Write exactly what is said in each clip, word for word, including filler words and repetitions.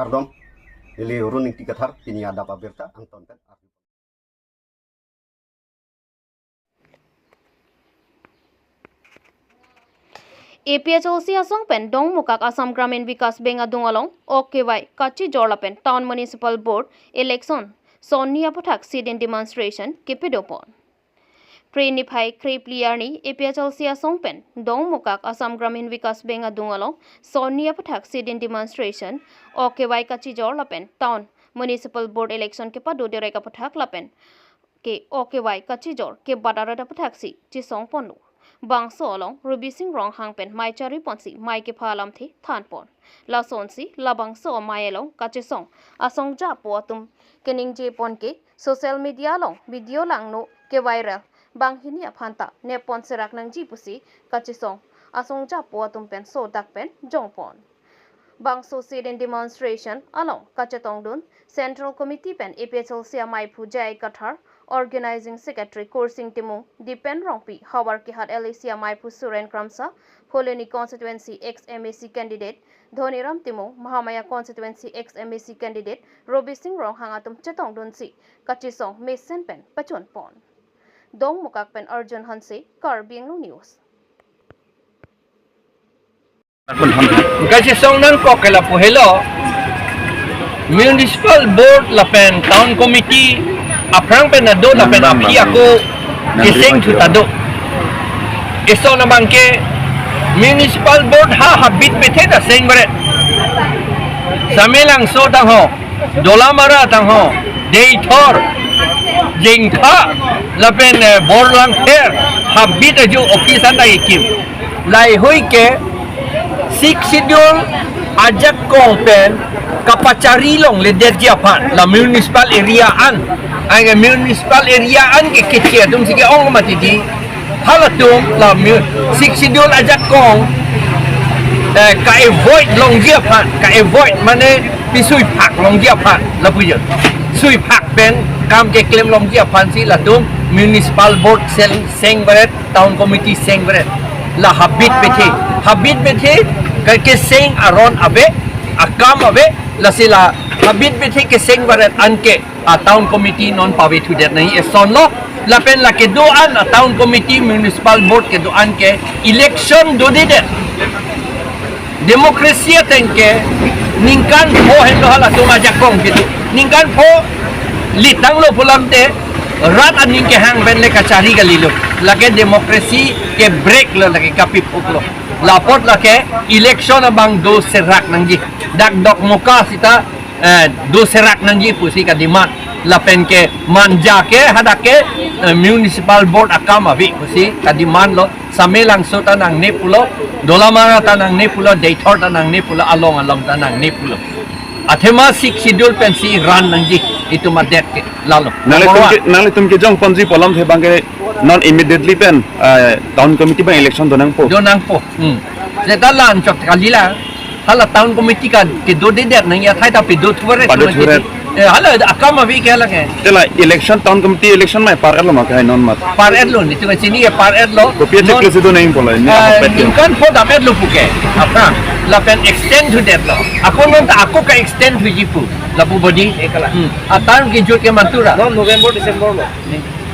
Kardom, ili Run Ingti Kathar, pini adap abirta, angton pen. A P H L C asong pen Dongmukak Assam Gramin Vikas Bank adung along O K Y kachijor lapen Town Municipal Board election sonni aphuthak sit-in demonstration kepadopon. Phre niphai kre phli arni A P H L C asong pen Dongmukak Assam Gramin Vikas Bank adung along sonni aphuthak sit-in demonstration O K Y kachijor lapen Town Municipal Board election kepado direct aphuthak lapen ke O K Y kachijor kebat arat aphuthak si chisongponlo. Bangso along Rubi Sing Ronghang pen mei chariponsi mei kepha alamthe thanpon. Lasonsi labangso amei along kachisong asong japo atum keningjepon ke social media along video langno keviral banghini aphanta neppon serak nangji pusi kachisong asong japo atum pen sodak pen jongpon. Bangso sit-in demonstration along kachetongdun Central Committee pen A P H L C ameiphu J I Kathar, Organizing Secretary Kursing Timung, Dipen Rongpi, Howraghat L A C ameiphu Suren Kramsa, Phuloni Constituency ex M A C candidate Dhoniram Timung, Mahamaya Constituency ex M A C candidate Rubi Sing Ronghang atum chetongdunsi kachisong mesen pen pachunpon. Dongmukak pen Arjun Hanse, Karbi Anglong News. Kachisong nangkok ke lapu helo, Municipal Board lapen Town Committee aphrang pen ado lapen aphi ako keseng thu ta do. Eson abang ke Municipal Board ha habit pethe ta seng beret. Samelangso tangho, Dolamara tangho, Deithor, Jengtha, lapen, eh, Borlangpher, habit ajo office anta ikim. Laheihui ke Sixth Schedule ajakong pen kapachari longledetji aphan la municipal area an. Anke municipal area an ke keche atum si ke-ong mati di. Halatum la mu-, Sixth Schedule ajakong, eh, ka-avoid longji aphan, ka-avoid mane pisuiphak longji aphan, lapu jo. Suiphak pen kam keklem longji aphansi latum Municipal Board sel seng beret, Town Committee seng beret. La habit pethe, habit pethe, ka keseng aron ave, akam ave, lasi la habit pethe keseng beret anke a Town Committee non pavethudet nangji eson lo, lapen la kedo-an a Town Committee, Municipal Board kedo-an ke election dodedet. Democracy ateng ke ningkan pho henlo halatum ajakong kedo. Ningkan pho litanglo pulote rat aning kehang pen le kachari kalilo. Lake democracy ke-break lo, lake kapiphuk lo. Lapot lake election abang do serak nangji. Dak Dokmoka sita, eh, do serak nangji pusi ka-demand. Lapen ke Manja ke hadak ke, eh, Municipal Board akam ave pusi ka-demand lo. Samelangso ta nangne pulo, Dolamara ta nangne pulo, Deithor ta nangne pulo, along along ta nangne pulo. Athema Sixth Schedule pensi run nangji itum adet ke lalo. Nanglitum ke, nanglitum kejongponji pu alamthe abang ke non immediately pen, eh, Town Committee abang election do nangpo. Do nangpo. Hmm. Seta la-anchot kali la. Hala Town Committee kan kedodedet nangji athai ta pado thuret. Pado thuret. Eh, hala akam ave ke lake. Te la election, Town Committee election mei par-etlo ma ke non mat. Par-etlo, netum chini ke par-etlo. Kopi achiklo si do nangpo la, ne, eh, ahapet ke. Ningkan pho dam-etlo pu ke. Aphrang lapen extend thudetlo. Ako non ta ako ka-extend thuji pu. Lapu bodi. Ekala. Hmm. A term kejut ke mantu ra. Non November, December lo.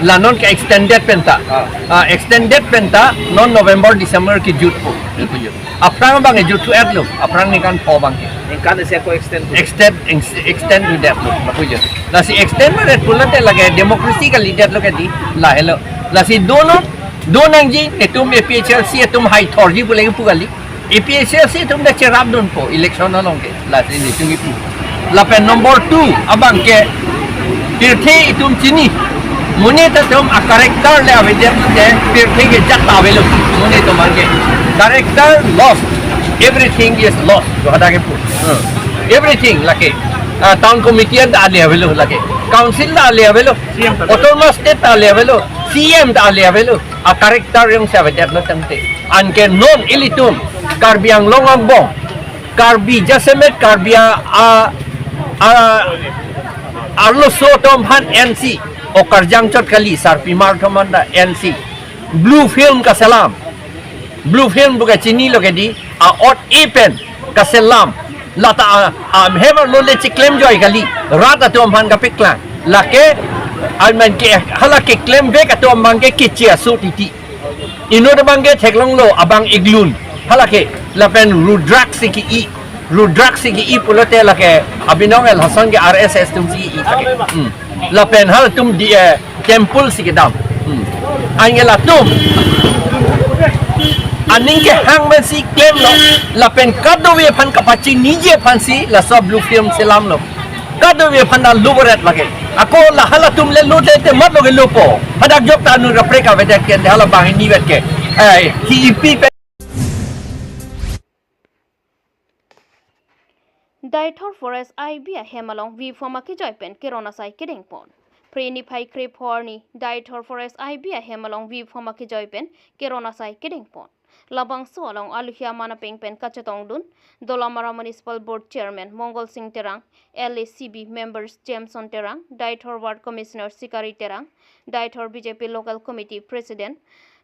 La non ke-extended pen ta. Ah. Ah, extended pen ta non November, December kejut pu. Lapu jut. Aphrang abang kejut thu-etlo, aphrang ningkan pho abang ke. Ningkan isi ako extend. Extend, ex-, extend thudetlo, lapu jut. Lasi extend maret pulote lake democracy kalidetlo ke di, lahelo. Lasi do non, do nangji, netum A P H L C atum haithorji pu lake pu kali. A P H L C atum ta cherapdunpo, election along ke. Lasi netum kipu. Lapen number two, abang ke, pirthe itum chini. Monit atum a-character le avedet te, pirthe ke jat ta avelo. Monit atum abang ke. Character lost. Everything is lost. Jo hadak kipu. Hmm. Everything lake. Ah, Town Committee ta ale avelo lake. Council ta ale avelo. C M ta. Autonomous State ta ale avelo. C M ta ale avelo. A-character jongsi avedetlo tangte. Anke non ilitum Karbi Anglong angbong, Karbi jasemet Karbi a, a, a, arloso atum aphan N C, o karjang chot kali, sarpimar atum aphan ta N C. Blue film kaselam. Blue film pu ke chinilo ke di, a-ot-e pen kaselam. Lata a, a, hem arlo le chiklem joi kali. Rat atum aphan kapeklang. Lake, amen ke, hala keklem vek atum abang ke keche aso titi. Inut abang ke theklonglo abang iglun. Hala ke, lapen Rudraksh si ke-i. Rudraksh si ke-i pulote lake, abinong el hason ke R S S atum si ke-i lake. Hmm. Lapen halatum di, eh, temple si kedam. Hmm. Anke latum aning kehang pensi klemlo, lapen kadokave aphan kapachiniji aphansi laso blue film selamlo. Kadokave aphan ta luboret lake. Ako la halatum le lote te mat lo ke lopo. Hadak jok ta nu rapre kavedet ke, hala banghini vet ke. Eh, hi ipi pe. Deithor Forest I B ahem along V form akejoi pen keron asai kedengpon. Phre niphai krepho arni Deithor Forest I B ahem along V form akejoi pen keron asai kedengpon. Labangso along aluhia manapeng pen kachetongdun, Dolamara Municipal Board Chairman Mongol Sing Terang, L A C B members Jameson Terang, Deithor Ward Commissioner Sikari Terang, Deithor B J P Local Committee President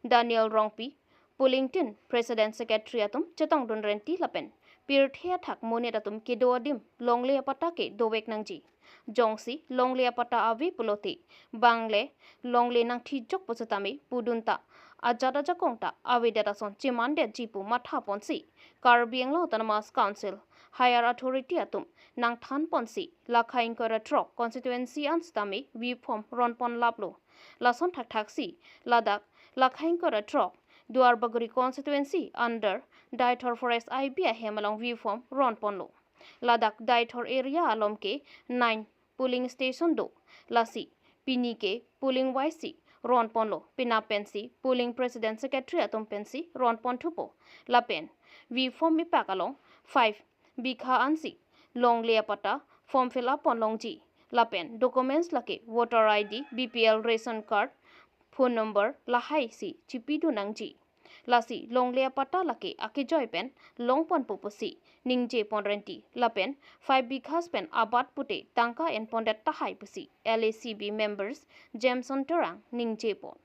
Daniel Rongpi, Pulingtin President Secretary atum chetongdun renti lapen pirthe athak monit atum kedo adim longle apatta ke dovek nangji. Jongsi longle apatta ave pulote bangle longle nangthijok pusitame pudun ta ajat ajakong ta avedet ason chemandetji pu mathaponsi Karbi Anglong Autonomous Council higher authority atum nangthanponsi lakha ingkoi ra throk constituency an sitame V form ronpon laplo. Lason thakthaksi ladak lakha ingkoi ra throk Duarbagori constituency under Deithor Forest I B ahem along V form ronponlo. Ladak Deithor area along ke nine polling station do. Lasi pini ke polling wise si ronponlo. Penap pensi polling president secretary atum pensi ronpon thupo. Lapen V form ipak along five bigha ansi longle apatta form fill up pon longji. Lapen documents lake voter I D, B P L ration card, phone number lahai si chipidun nangji. Lasi longle apatta lake akejoi pen longponpo pusi ningjepon renti. Lapen five bighas pen abat pute tangka enpondet tahai pusi L A C B members Jameson Terang ningjepon.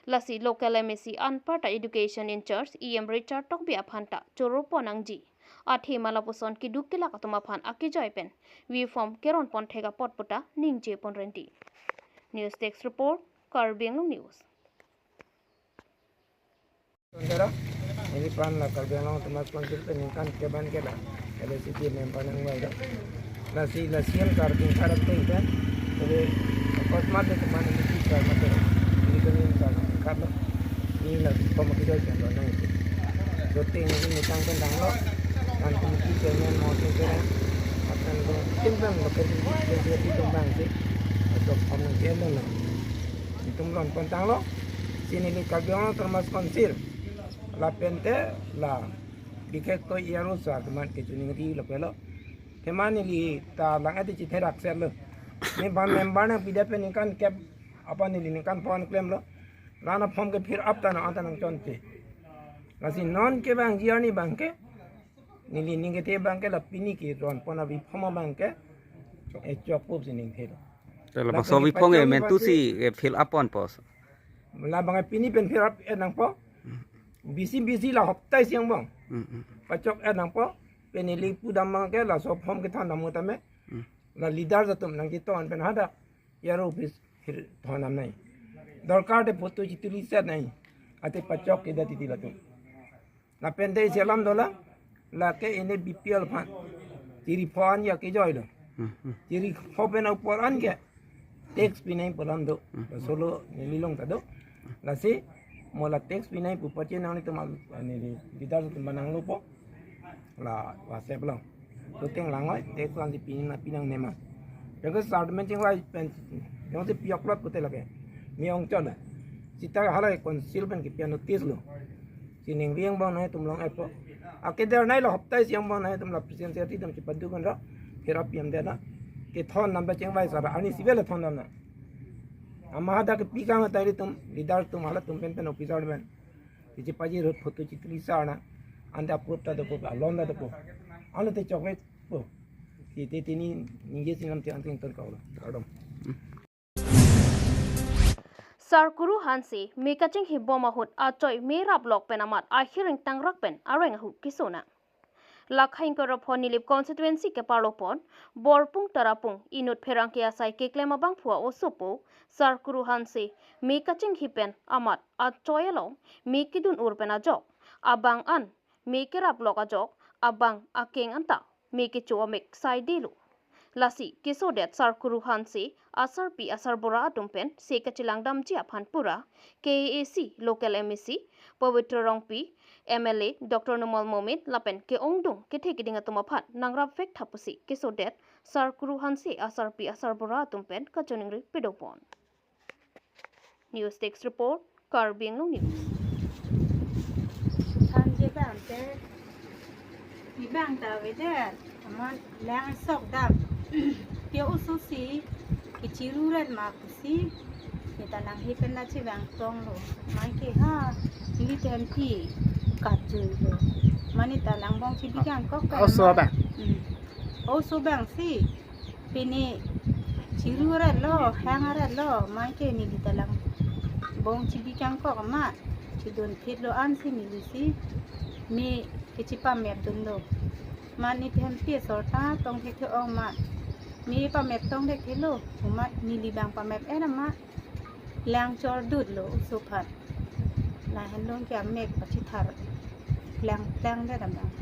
Lasi local M A C anparta education in charge E M Richard Tokbi aphan ta choropon nangji. Athema lapuson keduk kelak atum aphan akejoi pen V form keronpon thek apot puta ningjepon renti. News Desk Report, Karbi Anglong News. Tara, neliphan la Karbi Anglong Autonomous Council pen ningkan kep an ke la L A C B member nangvai do. Lasi, lasi an kar tingkar tingkar. Jadi, akosmat de teman ini bisa mati. Ini kan ini kan kar lo. Ini la form akejoi pen lo nang. Jote ini ini tang pen tanglo. Kan komiti chairman Mongol Sing Terang. Akan lo tim kan lo kerja di tumbang si. Atau form nangkelo lo. Itum ronpon tanglo. Si neli Karbi Anglong Autonomous Council. Lapen te la bikhek to iyaro sar teman kechiningri lo pelo. Teman neli ta lang ati chitherak serlo. Nephan member nangpidet pen ningkan kep apa neli ningkan pon klemlo. Lana form ke fill up ta nang anta nangchonche. Lasi non ke bang G R ni bang ke. Neli ningkethe bang ke la pini keronpon a-V form bang ke. Eh, chokpo si ningthe lo. Te labangso V form ke mentu si, eh, fill up ponpo. Labang pini pen fill up et nangpo. Bisi bisi la hoptai siang bang. Hmm, hmm. Pachok et nangpo. Pen neli pudam bang ke laso form kethan dam tame. Hmm. La leader atum nangketon pen hadak. Iyaro office hir thon dam nai. Dorkar te photo chituli set nai. Ate pachok kedet titi latum. Lapen te isi alam dolang, lake ini B P L aphan. Chiri pho an ya kejoi lo. Hmm, hmm. Chiri pho pen apor an ke tax pinai pu alam do. Hmm. Solo neli long ta do. Lasi, mo la tax pinai pu pache nanglitum, neli leader atum nanglopo. La WhatsApp lo. Loteng lang oi, tax lang si pinang na pinang nema. Jongsi sar men chingvai pen, jongsi piyok lot pute lake. Mi ongchot na. Sita hala council pen kepi-an notice lo. Si ningri angbong nangtum long-etpo. Akeder nai lo hoptai isi angbong nangtum la president secretary atum chipadukun ra. Kera P M de na. Kethon dam ta chingvai sar arni sivel thon dam na. Ama hadak kepi kang atai atum, leader atum, halatum pen pen officer pen. Tiji paji rut photo chituli sar na. Anta approve ta dopo, alon ta dopo. Anta te chokvekpo. Titi tini ningje sinam te anting ton kaulo. Kardom. Sarkuru Hanse, me kachinghibom ahut achoi me raplok pen amat ahir ingtangrak pen areng ahu kesona. Lakha ingkoi ra pho Nilip constituency keparlopon Borpung Tarapung inut pherangke asai keklem abangphu a-osopo Sarkuru Hanse me kachinghi pen amat achoi along me kedun ur pen ajok abang an me kerap lok ajok abang akeng anta me kecho amek saidelo. Lasi kesodet Sarkuru Hanse asarpi asarbura atum pen se kachelangdamji aphan pura K A A C local M A C Pabitra Rongpi, M L A Doctor Numal Momin lapen ke-ongdung kethe keding atum aphan nangrap vek tha pusi kesodet Sarkuru Hanse asarpi asarbura atum pen kachiningri pedopon. News Desk Report, Karbi Anglong News. Thanji bang te, ni bang ta avedet, amat lang sok dam. Pia oso si, kechiru rat ma pusi, ni ta nanghi pen na chevang tonglo. Mai ke ha, neli thempi, kat jui lo. Mane ta langbong chibi kangkok pen Oso amat. Bang? Hmm. Oso bang si, pini chiru rat lo, hang rat lo, mai ke neli ta langbong chibi kangkok amat, chidun phit lo ansi neli si, me kechipamep dunlo. Amat ni thempi asor ta tong thekthe ong amat. Me pamep tong thekthelo, amat neli bang pamep er amat. Lang chor dut lo oso aphan. Lahenlo ke amek pachithar. Lang, lang det abang.